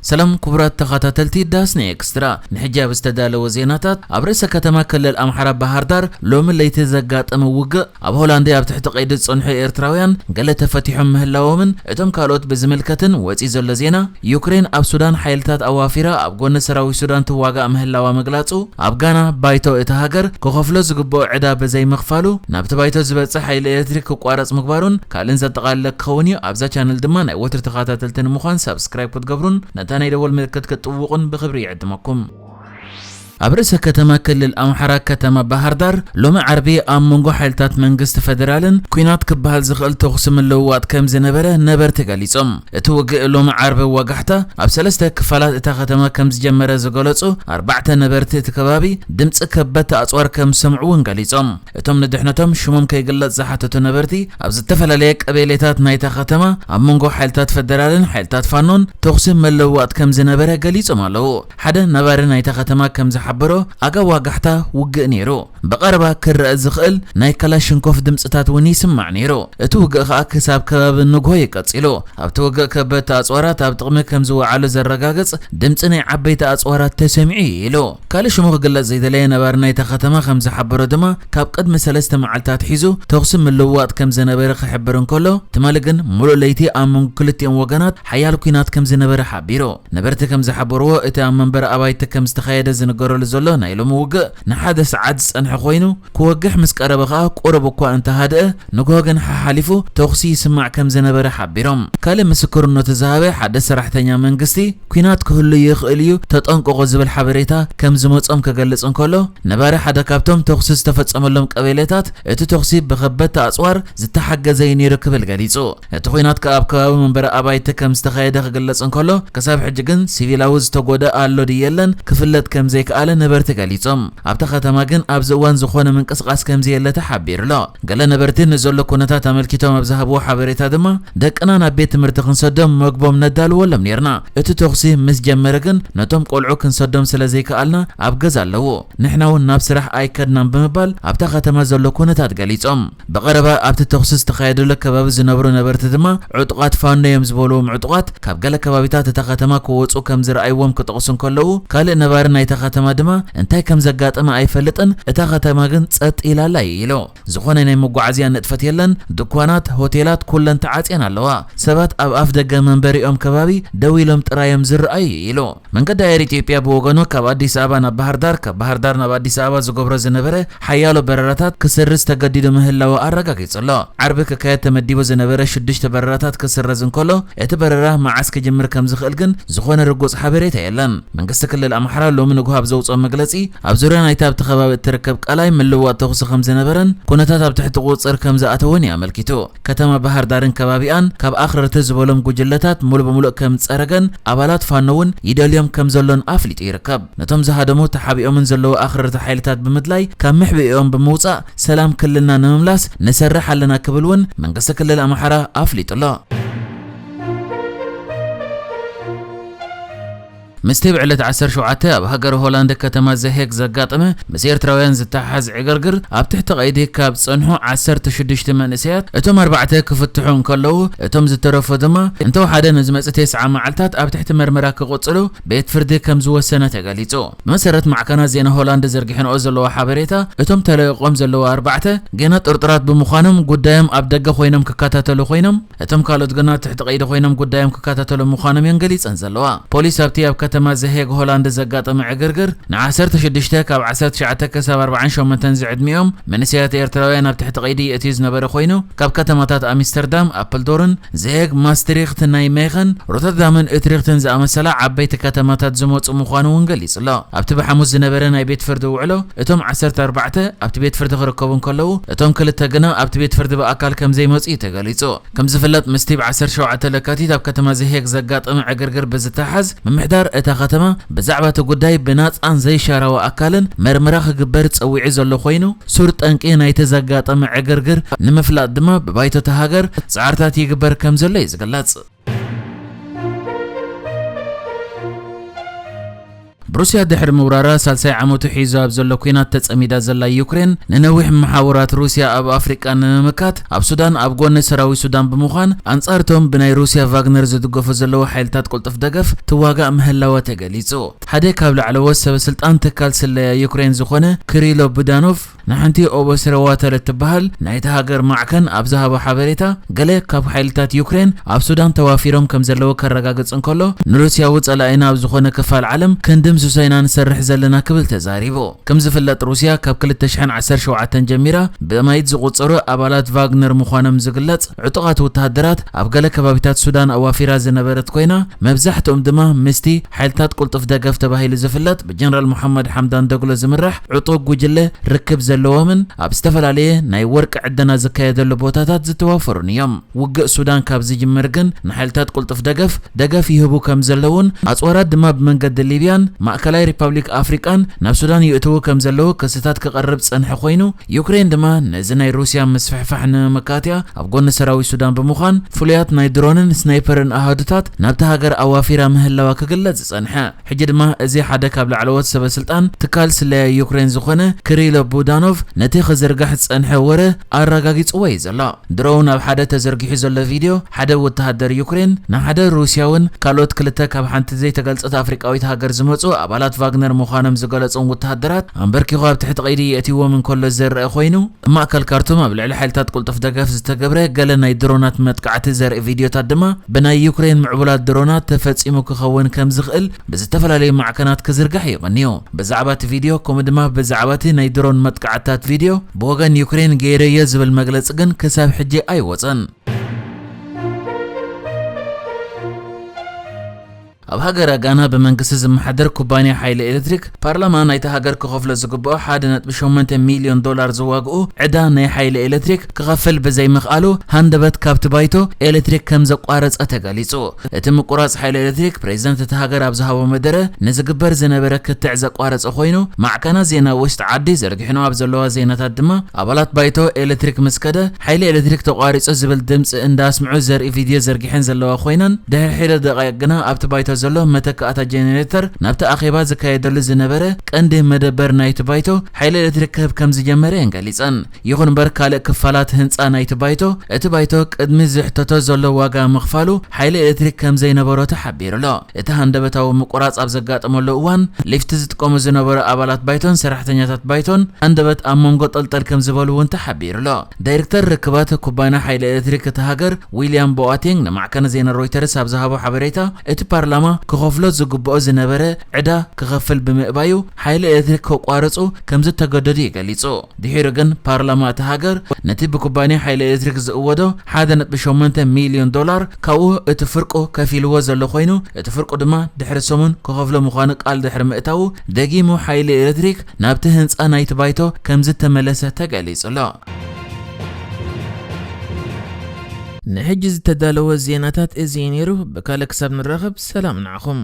ሰላም ክቡራት ተኸታተልቲ ዳስና ኤክስትራ፣ ንሕጂ ኣብ ዝተዳለወ ዜናታት፣ ኣብ ርእሰ ከተማ ክልል ኣምሓራ ባህር ዳር ሎሚ ለይቲ ዘጋጠመ ውግእ፣ ኣብ ሆላንድ ኣብ ትሕቲ ቀይዲ ዝጸንሑ ኤርትራውያን ገለ ተፈቲሖም ምህላዎምን እቶም ካልኦት ብዝምልከትን ወጺኡ ዘሎ ዜና፣ ዩክሬን ኣብ ሱዳን ሓይልታት ኣዋፊራ ኣብ ጎኒ ሰራዊት ሱዳን ትዋጋእ ምህላዋ ምግላጹ፣ ኣብ ጋና ባይቶ እታ ሃገር ክኸፍሎ ዝግብኦ ዕዳ ብዘይምኽፋሉ ናብቲ ባይቶ ዝበጽሕ ሓይሊ ኤሌክትሪክ ክቋረጽ ምግባሩን ካልእን ዘጠቓለለ ክኸውን እዩ። ኣብዛ ቻነል ድማ ናይ ወትሪ ተኸታተልቲ ንምዃን ሳብስክራይብ ክትገብሩን ነታ ናይ ደወል ምልክት ክትጥውቑን ብኽብሪ ይዕድመኩም። ኣብ ርእሰ ከተማ ክልል ኣምሓራ ከተማ ባህር ዳር ሎሚ ዓርቢ ኣብ መንጎ ሓይልታት መንግስቲ ፈደራልን ኲናት ክበሃል ዝኽእል ተኹሲ ምልውዋጥ ከም ዝነበረ ነበርቲ ገሊጾም። እቲ ውግእ ሎሚ ዓርቢ ወጋሕታ ኣብ ሰለስተ ክፋላት እታ ከተማ ከም ዝጀመረ ዝገለጹ ኣርባዕተ ነበርቲ እቲ ከባቢ፣ ድምጺ ከበድቲ ኣጽዋር ከም ዝሰምዑ እውን ገሊጾም። እቶም ንድሕነቶም ሽሞም ከይግለጽ ዝሓተቱ ነበርቲ፣ ኣብ ዝተፈላለየ ቀበሌታት ናይታ ከተማ ኣብ መንጎ ሓይልታት ፈደራልን ሓይልታት ፋኖን ተኹሲ ምልውዋጥ ከም ዝነበረ ገሊጾም ኣለዉ። ሓደ ነባሪ ናይታ ከተማ ከም ዝሓበሮ፣ ኣጋ ዋጋሕታ ውግእ ነይሩ። ብቐረባ ክረአ ዝኽእል ናይ ካላሽንኮፍ ድምጽታት እውን ይስማዕ ነይሩ። እቲ ውግእ ከኣ ክሳብ ከባቢ ንግሆ እዩ ቀጺሉ። ኣብቲ ውግእ ከበድቲ ኣጽዋራት ኣብ ጥቕሚ ከም ዝወዓሉ ዘረጋግጽ ድምጺ ናይ ዓበይቲ ኣጽዋራት ተሰሚዑ እዩ ኢሉ። ካልእ ሽሙ ክግለጽ ዘይደለየ ነባሪ ናይታ ከተማ ከም ዝሓበሮ ድማ፣ ካብ ቅድሚ ሰለስተ መዓልታት ሒዙ ተኹሲ ምልውዋጥ ከም ዝነበረ ክሕብር እንከሎ፣ ትማሊ ግን ምሉእ ለይቲ ኣብ መንጎ ክልቲኦም ወገናት ሓያል ኲናት ከም ዝነበረ ሓቢሩ። ነበርቲ ከም ዝሓበርዎ፣ እቲ ኣብ መንበሪ ኣባይቲ ከም ዝተኻየደ ዝንገረሉ ዘሎ ናይ ሎሚ ውግእ ንሓደ ሰዓት ዝጸንሐ ኮይኑ፣ ክወግሕ ምስ ቀረበ ከኣ ቁሩብ እኳ እንተሃድአ፣ ንግሆ ግን ሓሓሊፉ ተኹሲ ይስማዕ ከም ዝነበረ ሓቢሮም። ካልእ ምስክርነቱ ዝሃበ ሓደ ሰራሕተኛ መንግስቲ፣ ኲናት ክህሉ ይኽእል እዩ፣ ተጠንቀቑ ዝብል ሓበሬታ ከም ዝመጾም ክገልጽ እንከሎ፣ ነባሪ ሓደ ካብቶም ተኹሲ ዝተፈጸመሎም ቀበሌታት፣ እቲ ተኹሲ ብኸበድቲ ኣጽዋር ዝተሓገዘ እዩ ነይሩ ክብል ገሊጹ። እቲ ኲናት ከኣ ኣብ ከባቢ መንበሪ ኣባይቲ ከም ዝተኻየደ ክግለጽ እንከሎ፣ ክሳብ ሕጂ ግን ሲቪላዊ ዝተጎድኣ ኣሎ ድዩ የለን ክፍለጥ ከም ዘይከኣለ ነበርቲ ገሊጾም። ኣብታ ከተማ ግን ኣብዚ እዋን ዝኾነ ምንቅስቓስ ከም ዘየለ ተሓቢሩ ኣሎ። ገለ ነበርቲ ንዘሎ ኩነታት ኣመልኪቶም ኣብ ዝሃብዎ ሓበሬታ ድማ፣ ደቅና ናብ ቤት ትምህርቲ ክንሰዶም መግቦም ነዳልወሎም ኔርና። እቲ ተኹሲ ምስ ጀመረ ግን ነቶም ቆልዑ ክንሰዶም ስለ ዘይከኣልና ኣብ ገዛ ኣለዉ። ንሕና እውን ናብ ስራሕ ኣይከድናን ብምባል ኣብታ ከተማ ዘሎ ኩነታት ገሊጾም። ብቐረባ ኣብቲ ተኹሲ ዝተኻየደሉ ከባቢ ዝነብሩ ነበርቲ ድማ ዕጡቓት ፋኖ እዮም ዝበልዎም ዕጡቓት ካብ ገለ ከባቢታት እታ ከተማ ክወጹ ከም ዝረኣይዎም ክጠቕሱ እንከለዉ፣ ካልእ ነባሪ ናይታ ከተማ ድማ እንታይ ከም ዘጋጠመ ኣይፈልጥን፣ እታ ከተማ ግን ጸጥ ኢላ ኣላ እዩ ኢሉ። ዝኾነ ናይ መጓዓዝያ ንጥፈት የለን፣ ድኳናት፣ ሆቴላት ኩለን ተዓጽየን ኣለዋ። ሰባት ኣብ ኣፍ ደገ መንበሪኦም ከባቢ ደው ኢሎም ጥራይ እዮም ዝረኣዩ ኢሉ። መንገዲ ኣየር ኢትዮጵያ ብወገኑ ካብ ኣዲስ ኣበባ ናብ ባህር ዳር፣ ካብ ባህር ዳር ናብ ኣዲስ ኣበባ ዝገብሮ ዝነበረ ሓያሎ በረራታት ክስርዝ ተገዲዱ ምህላዉ ኣረጋጊጹ ኣሎ። ዓርቢ ክካየድ ተመዲቡ ዝነበረ ሽዱሽተ በረራታት ክስረዝ እንከሎ፣ እቲ በረራ መዓስ ክጅምር ከም ዝኽእል ግን ዝኾነ ርጉጽ ሓበሬታ የለን። መንግስቲ ክልል ኣምሓራ ሎሚ ንግሆ ኣብ ዘውጽኦ መግለጺ፣ ኣብ ዙርያ ናይቲ ኣብቲ ከባቢ እትርከብ ቀላይ ምልውዋጥ ተኹሲ ከም ዝነበረን ኩነታት ኣብ ትሕቲ ቁጽጽር ከም ዝኣተወን እዩ ኣመልኪቱ። ከተማ ባህር ዳርን ከባቢኣን ካብ ኣኽረርቲ ዝበሎም ጉጅለታት ሙሉ ብሙሉእ ከም ዝጸረገን ኣባላት ፋኖ እውን ይደልዮም ከም ዘሎን ኣፍሊጡ ይርከብ። ነቶም ዝሃደሙ ተሓቢኦምን ዘለዉ ኣኽረርቲ ሓይልታት ብምድላይ ካብ ምሕብኢኦም ብምውጻእ ሰላም ክልልና ንምምላስ ንሰርሕ ኣለና ክብል እውን መንግስቲ ክልል ኣምሓራ ኣፍሊጡ ኣሎ። ምስቲ ብዕለት ዓሰርተ ሸውዓተ ኣብ ሃገረ ሆላንድ ከተማ ዘሄግ ዘጋጠመ ምስ ኤርትራውያን ዝተሓሓዝ ዕግርግር ኣብ ትሕቲ ቀይዲ ካብ ጸንሑ ዓሰርተ ሽዱሽተ መንእሰያት እቶም ኣርባዕተ ክፍትሑ እንከለዉ እቶም ዝተረፉ ድማ እንተወሓደ ንዝመጽእ ተስዓ መዓልታት ኣብ ትሕቲ መርመራ ክቕጽሉ ቤት ፍርዲ ከም ዝወሰነ ተገሊጹ። ብመሰረት ማዕከናት ዜና ሆላንድ ዘርጊሐንኦ ዘለዋ ሓበሬታ እቶም ተለቂቖም ዘለዉ ኣርባዕተ ገና ጥርጡራት ብምዃኖም ጉዳዮም ኣብ ደገ ኮይኖም ክከታተሉ ኮይኖም እቶም ካልኦት ግና ትሕቲ ቀይዲ ኮይኖም ጉዳዮም ክከታተሉ ምዃኖም እየን ገሊጸን ዘለዋ። ፖሊስ ኣብቲ ኣብ ከተማ ዘሄግ ሆላንድ ዘጋጠመ ዕግርግር ንዓሰርተ ሽዱሽተ ካብ ዓሰርተ ትሽዓተ ክሳብ ኣርባዓን ሸሞንተን ዝዕድሚኦም መንእሰያት ኤርትራውያን ኣብ ትሕቲ ቀይዲ የእትዩ ዝነበረ ኮይኑ ካብ ከተማታት ኣምስተርዳም፣ ኣፕልዶርን፣ ዘሄግ፣ ማስትሪክት፣ ናይሜኸን፣ ሮተርዳምን ዩትሪክትን ዝኣመሰላ ዓበይቲ ከተማታት ዝመጹ ምዃኑ እውን ገሊጹ ኣሎ። ኣብቲ ብሓሙስ ዝነበረ ናይ ቤት ፍርዲ ውዕሎ እቶም ዓሰርተ ኣርባዕተ ኣብቲ ቤት ፍርዲ ክርከቡ እንከለዉ እቶም ክልተ ግና ኣብቲ ቤት ፍርዲ ብኣካል ከም ዘይመጹ እዩ ተገሊጹ። ከም ዝፍለጥ፣ ምስቲ ብ ዓሰርተ ሸውዓተ ለካቲት ኣብ ከተማ ዘሄግ ዘጋጠመ ዕግርግር ብዝተሓዝ፣ ምምሕዳር እታ ከተማ ብዛዕባ እቲ ጉዳይ ብናጻን ዘይሻራዊ ኣካልን መርመራ ክግበር ጸዊዑ ዘሎ ኮይኑ፣ ሱር ጠንቂ ናይቲ ዘጋጠመ ዕግርግር ንምፍላጥ ድማ ብባይቶ እታ ሃገር ጻዕርታት ይግበር ከም ዘሎ እዩ ዝግለጽ። ብሩስያ ድሕሪ ምውራራ ሳልሳይ ዓመቱ ሒዙ ኣብ ዘሎ ኲናት ተጸሚዳ ዘላ ዩክሬን፣ ንነዊሕ መሓውራት ሩስያ ኣብ ኣፍሪቃ ንምምካት፣ ኣብ ሱዳን ኣብ ጎኒ ሰራዊት ሱዳን ብምዃን፣ ኣንጻርቶም ብናይ ሩስያ ቫግነር ዝድገፉ ዘለዉ ሓይልታት ቅልጡፍ ደገፍ ትዋጋእ ምህላዋ ተገሊጹ። ሓደ ካብ ላዕለዎት ሰበ ስልጣን ትካል ስለያ ዩክሬን ዝኾነ ክሪሎ ቡዳኖቭ፣ ንሓንቲ ኦቦስረዋተር እትበሃል ናይታ ሃገር ማዕከን ኣብ ዝሃቦ ሓበሬታ፣ ገለ ካብ ሓይልታት ዩክሬን ኣብ ሱዳን ተዋፊሮም ከም ዘለዉ ከረጋግጽ እንከሎ፣ ንሩስያዊ ጸላኢና ኣብ ዝኾነ ክፋል ዓለም ክንድምስሶ ኢና ንሰርሕ ዘለና ክብል ተዛሪቡ። ከም ዝፍለጥ፣ ሩስያ ካብ ክልተ ሽሕን ዓሰርተ ሸውዓተን ጀሚራ ብማይት ዝቑጸሩ ኣባላት ቫግነር ምዃኖም ዝግለጽ ዕጡቓት ወተሃደራት ኣብ ገለ ከባቢታት ሱዳን ኣዋፊራ ዝነበረት ኮይና፣ መብዛሕትኦም ድማ ምስቲ ሓይልታት ቅልጡፍ ደገፍ ተባሂሉ ዝፍለጥ ብጀነራል መሓመድ ሓምዳን ደግሎ ዝምራሕ ዕጡቕ ጉጅለ ርክብ ዘለዎምን ኣብ ዝተፈላለየ ናይ ወርቂ ዕደና ዝካየደሉ ቦታታት ዝተዋፈሩን እዮም። ውግእ ሱዳን ካብ ዝጅምር ግን ንሓይልታት ቅልጡፍ ደገፍ ደገፍ ይህቡ ከም ዘለውን ኣጽዋራት ድማ ብመንገዲ ሊብያን ማእከላይ ሪፓብሊክ ኣፍሪቃን ናብ ሱዳን ይእትዉ ከም ዘለዉ ክስታት ክቐርብ ጸንሐ ኮይኑ፣ ዩክሬን ድማ ነዚ ናይ ሩስያ ምስፍሕፋሕ ንምምካት እያ ኣብ ጎኒ ሰራዊት ሱዳን ብምዃን ፍሉያት ናይ ድሮንን ስናይፐርን ኣሃዱታት ናብታ ሃገር ኣዋፊራ ምህላዋ ክግለጽ ዝጸንሐ። ሕጂ ድማ እዚ ሓደ ካብ ላዕለዎት ሰበ ስልጣን ትካል ስለያ ዩክሬን ዝኾነ ክሪሎ ቡዳኖቭ ነቲ ክዝርጋሕ ዝጸንሐ ወረ ኣረጋጊጽዎ እዩ ዘሎ። ድሮውን ኣብ ሓደ ተዘርጊሑ ዘሎ ቪድዮ ሓደ ወተሃደር ዩክሬን ንሓደ ሩስያውን ካልኦት ክልተ ካብ ሓንቲ ዘይተገልጸት ኣፍሪቃዊት ሃገር ዝመጹ ኣባላት ቫግነር ምዃኖም ዝገለጾም ወተሃደራት ኣንበርኪኹ ኣብ ትሕቲ ቀይዲ የእትይዎም እንከሎ ዘርአ ኮይኑ፣ ኣብ ማእከል ካርቱም ኣብ ልዕሊ ሓይልታት ቅልጡፍ ደገፍ ዝተገብረ ገለ ናይ ድሮናት መጥቃዕቲ ዘርኢ ቪድዮታት ድማ ብናይ ዩክሬን ምዕቡላት ድሮናት ተፈጺሙ ክኸውን ከም ዝኽእል ብዝተፈላለዩ ማዕከናት ክዝርጋሕ እዩ ቀንዩ። ብዛዕባ እቲ ቪድዮ ከምኡ ድማ ብዛዕባ እቲ ናይ ድሮን መጥቃዕትታት ቪድዮ ብወገን ዩክሬን ገይረዮ ዝብል መግለጺ ግን ክሳብ ሕጂ ኣይወጸን። ኣብ ሃገረ ጋና ብመንግስቲ ዝመሓደር ኩባንያ ሓይሊ ኤሌክትሪክ፣ ፓርላማ ናይታ ሃገር ክኸፍሎ ዝግብኦ ሓደ ነጥቢ ሸሞንተ ሚልዮን ዶላር ዝዋግኡ ዕዳ ናይ ሓይሊ ኤሌክትሪክ ክኸፍል ብዘይምኽኣሉ፣ ሃንደበት ካብቲ ባይቶ ኤሌክትሪክ ከም ዘቋረጸ ተገሊጹ። እቲ ምቁራጽ ሓይሊ ኤሌክትሪክ፣ ፕሬዚደንት እታ ሃገር ኣብ ዝሃቦ መደረ ንዝግበር ዝነበረ ክትዕ ዘቋረጸ ኮይኑ፣ ማዕከናት ዜና ውሽጢ ዓዲ ዘርጊሕንኦ ኣብ ዘለዋ ዜናታት ድማ፣ ኣባላት ባይቶ ኤሌክትሪክ ምስ ከደ፣ ሓይሊ ኤሌክትሪክ ተቋሪጹ ዝብል ድምጺ እንዳስምዑ ዘርኢ ቪድዮ ዘርጊሐን ዘለዋ ኮይነን፣ ድሕሪ ሒደ ደቃይቅ ግና ኣብቲ ባይቶ ዘሎ መተካእታ ጀነሬተር ናብቲ ኣኼባ ዝካየደሉ ዝነበረ ቀንዲ መደበር ናይቲ ባይቶ ሓይሊ ኤሌክትሪክ ክህብ ከም ዝጀመረ እየን ገሊጸን። ይኹን እምበር፣ ካልእ ክፋላት ህንጻ ናይቲ ባይቶ፣ እቲ ባይቶ ቅድሚ ዝሕተቶ ዘሎ ዋጋ ምኽፋሉ ሓይሊ ኤሌክትሪክ ከም ዘይነበሮ ተሓቢሩ ኣሎ። እቲ ሃንደበታዊ ምቁራጽ ኣብ ዘጋጠመሉ እዋን፣ ሊፍት ዝጥቀሙ ዝነበሩ ኣባላት ባይቶን ሰራሕተኛታት ባይቶን ሃንደበት ኣብ መንጎ ጠልጠል ከም ዝበሉ እውን ተሓቢሩ ኣሎ። ዳይሬክተር ርክባት ኩባንያ ሓይሊ ኤሌክትሪክ እታ ሃገር፣ ዊልያም ቦኣቴንግ፣ ንማዕከን ዜና ሮይተርስ ኣብ ዝሃቦ ሓበሬታ፣ እቲ ፓርላማ ክኸፍሎ ዝግብኦ ዝነበረ ዕዳ ክኸፍል ብምእባዩ፣ ሓይሊ ኤሌክትሪክ ከቋርጹ ከም ዝተገደዱ እዩ ገሊጹ። ድሒሩ ግን ፓርላማ እታ ሃገር ነቲ ብኩባንያ ሓይሊ ኤሌክትሪክ ዝእወዶ ሓደ ነጥቢ ሸሞንተ ሚልዮን ዶላር ካብኡ እቲ ፍርቁ ከፊልዎ ዘሎ ኮይኑ፣ እቲ ፍርቁ ድማ ድሕሪ ሰሙን ክኸፍሎ ምዃኑ ቃል ድሕሪ ምእታዉ፣ ደጊሙ ሓይሊ ኤሌክትሪክ ናብቲ ህንጻ ናይቲ ባይቶ ከም ዝተመለሰ ተገሊጹ ኣሎ። ንሕጂ ዝተዳለወ ዜናታት እዚ እዩ ነይሩ። ብካልእ ክሳብ ንራኸብ፣ ሰላም ንዓኹም።